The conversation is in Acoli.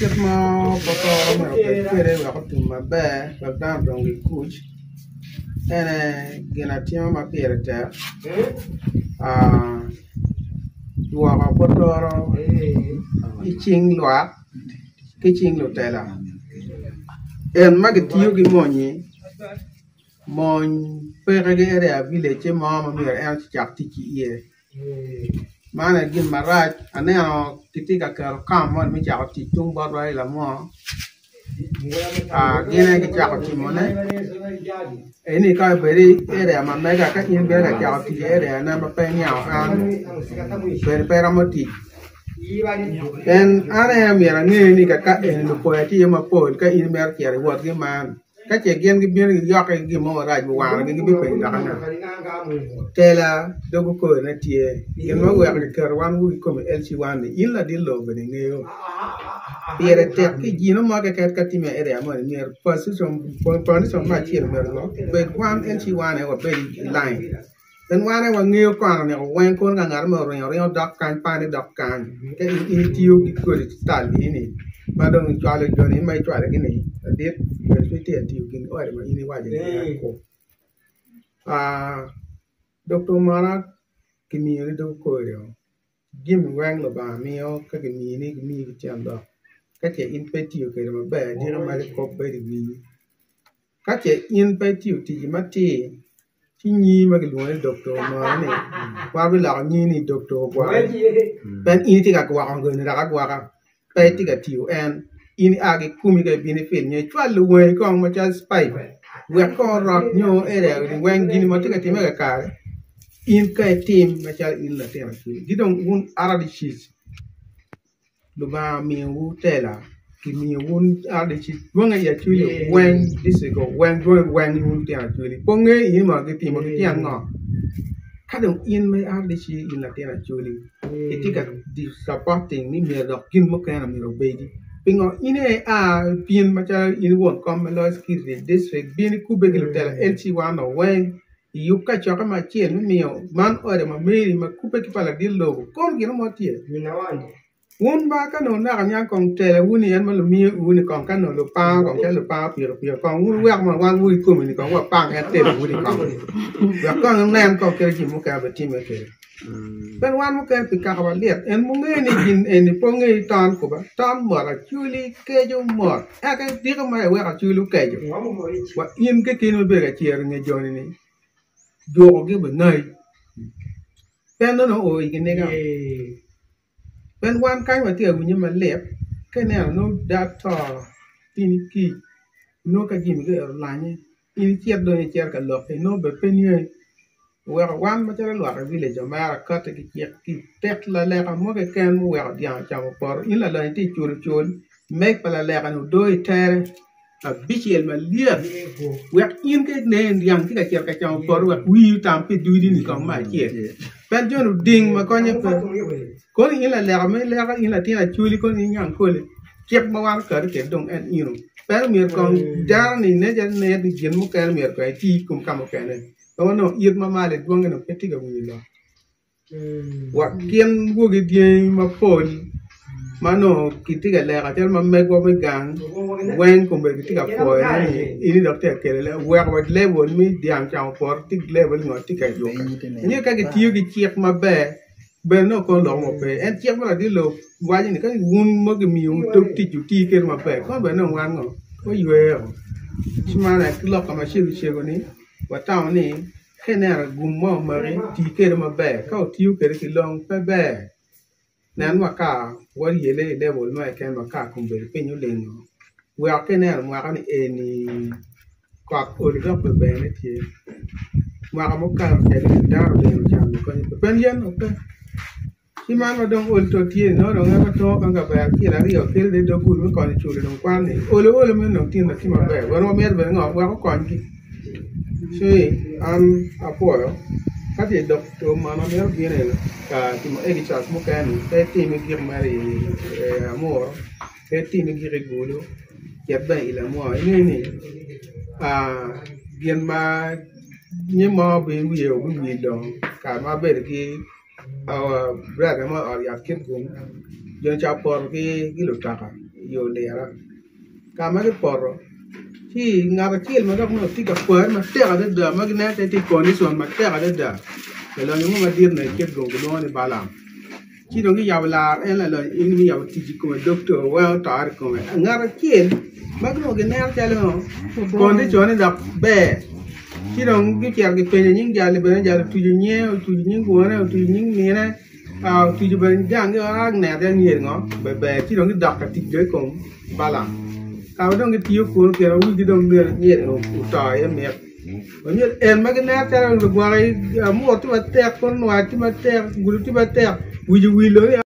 Kit ma potoro myero obed kwede wek otum maber wek dano odong ki kuc ene gin atima ma pire tek dwoko potoro i cing lwak ki cing lutela en ma gitiyo ki mony-nyi mony peke ki area village mo ma myero en ocak tic iye. Man aye gin marac aneno kitye ka keto kam moni me cako tic tung bot wa i lamwor gin aye gicako timone eni ka obed i area ma mega ka in ibino ka cako tic i area na ma pe iniango an bene pe iromo tic en an aye myero ange ni kaka eni lupoya tye iye mapol ka in imito cito iwotgi man. Ka ce gin gibino giyokke ki gin mo marac guwanogi, gibipenyo dok anga? Tela dog okorine tye. Gin ma oweko kiketo wan woko i kom i LC1 ni in ladit lobo bene ingeyo. Pire tek ki gino mo keken ka timme i area moni myero position me acel myero obed wan LC1 aye wabed i line. Pien wan aye wangeyo kono niko weng kono ka ngat mo oringo ringo dok kany pane dok kany ka in itiyo ki kodi cital eni ma dong icwalo joni ma icwalogi ni ladit bed pe itye ka tiyo gin odi ma in iwaco ni Dokto Omara kimiyo ni dog kori o jami weng Lubanga miyo ka kimini gimiyi ki tyen lok ka ce in pe itiyo kwede maber diki malo kop bedo i wii. Ka ce in pe itiyo ticci matir, ci nyingi ma kilwongo ni Doktor Omoro-ni wan biloko nyingi ni Doktor Ogwale pien in itye ka gwoko gin-ni dok agwoka pe itye ka tiyo en. In ia ki komi ka ibino ifil nyo icwal luwangi kong macalo cipaip wek kong orot nyo area ni weng gin ma tye ka timme kakare in ka itim macalo in latin acwiny ki dong wun RDCs. Lubanga omiyowu tela, kimiyowu RDC dwonge i Acholi weng, district weng dwonge weng wun lutino Acholi. Pe wungeyo in ma gitimo gityen ngo? Ka dong in ma i RDC in latin Acholi itye ka supporting ni myero dok gin mukene myero obedi pingo in aye ia ibin macalo in won kom me loyo security i district bin ikubbe ki lutela LC wan weng Iyub kacokke me acel me miyo man ode ma meri ma kubbe ki pa ladit lobo kono gin mo tye. Wun ba ka nongo naka niang kong tela wu ni en ma lumiyo wu ni kong ka nongo lupango kong calo lupango pikipiki kong wun wuwek mono wan wu kikomi ni kong wapang en telo wu ni kong wek kong wunen kong kit jami mukene obitimme kwede. Pien wan mukene pi kaka wa lit en munge ni gin eni pe onge ton kuba ton mot acwali keco mot eka diko ma iweko acwali okeco wa in kekeni ma ibedo ka ciro inge joni ni jukogi obingayi pien nongo oo i kiniga. Pien wan kany watye ka winye malit ka ineno nongo da to in kic nongo ka jami olanye in icit dong icito ka lok nongo bene pe niangi oweko wan macalo lwak i village omera kati ki cik ki tet laleka mo keken muweko dyang ocamo poto in lalonyo itye ka culo cul meg pa laleka-ni odo itere abicel malyet wek in ka inen dyang tye ka cito ka camo poto wek wii otam pi dudi-ni kong me acel pien joni oding ma konye pe kono in laleka ma ileko in latin acwali kono in nyangkole cik ma wan okato kwede dong en eno pe myero kong dano-ni nen calo nen ni gin mukene myero kong eti i kom ka mukene ma nongo it ma malo idwonge dong pe tye ka winyo lok. Wa gin wogi dyangi mapol ma nongo kitye ka leko calo ma megwa me gang weng kombe gitye ka pwoyone ni eni dok tye ka kelo weko wa level me dyang camo poto tye level ngo tye ka jukke nyo ka gitiyo ki cik maber bene nongo kono lok mo pe en cik ma ladit lobo waco ni ka wun ma gimiyowu dog tic wuti kwede maber kono bene nongo wan ngo wayweo ci man aye ki lok ka macego cego ni watamo ni Ka ineno gum mo omaki, ti kwede maber. Ka otiyo kwede ki long, pe ber. Nen wa ka wayele i level mo keken wa ka kombeddi piny olingo. Weko ka ineno mwaka ni eni kot olo dok bene berne tye. Mwaka mukato ca dano odeno can ma konye pe pien yen dong pe. Ci man ma dong ol to tye ni nongo dong en atongo kong kaber acel aryo kelo dong i dog gudo me konyo culo dong kwan ni olo olo meno dong tye tye maber wan wamito bene ngo wek okonygi ci an apwoyo ka tye dok to man ma mito bino ka timo exercise mukene ni pe itim gik mere i amuru pe itim gik i gulu cit bene i lamwor inge ni gin ma nyim mo wiye obiwil dong kare ma abedo ki Brother mo i ot yat Kitgum jo ca opoto ki lutoka i i olira ka ma gipoto ci ngat acel ma dok nongo tye ka kware matek adada ma gineno calo tye i kondicon matek adada lalonyo mo madit bene kit dong kilwongo ni Balaam ci dong giyabo lar en lalonyo eni me yabo tic i kome dog to weng otore i kome ngat acel ma nongo gineno calo kondicone dok ber ci dong gucito gipenyo nying jali bene jali otuco nyinge otuco nying wone otuco nying mine otuco bene gangi aa gineno calo myero ngo ber ci dong gidok ka tic dong i kom Balaam ka ma dong gitiyo kunu kine wigi dong myero oto iye mit onyo en ma gineno calo lugwoki amur tye matek kor nwac tye matek gudo tye matek wic owilo ni.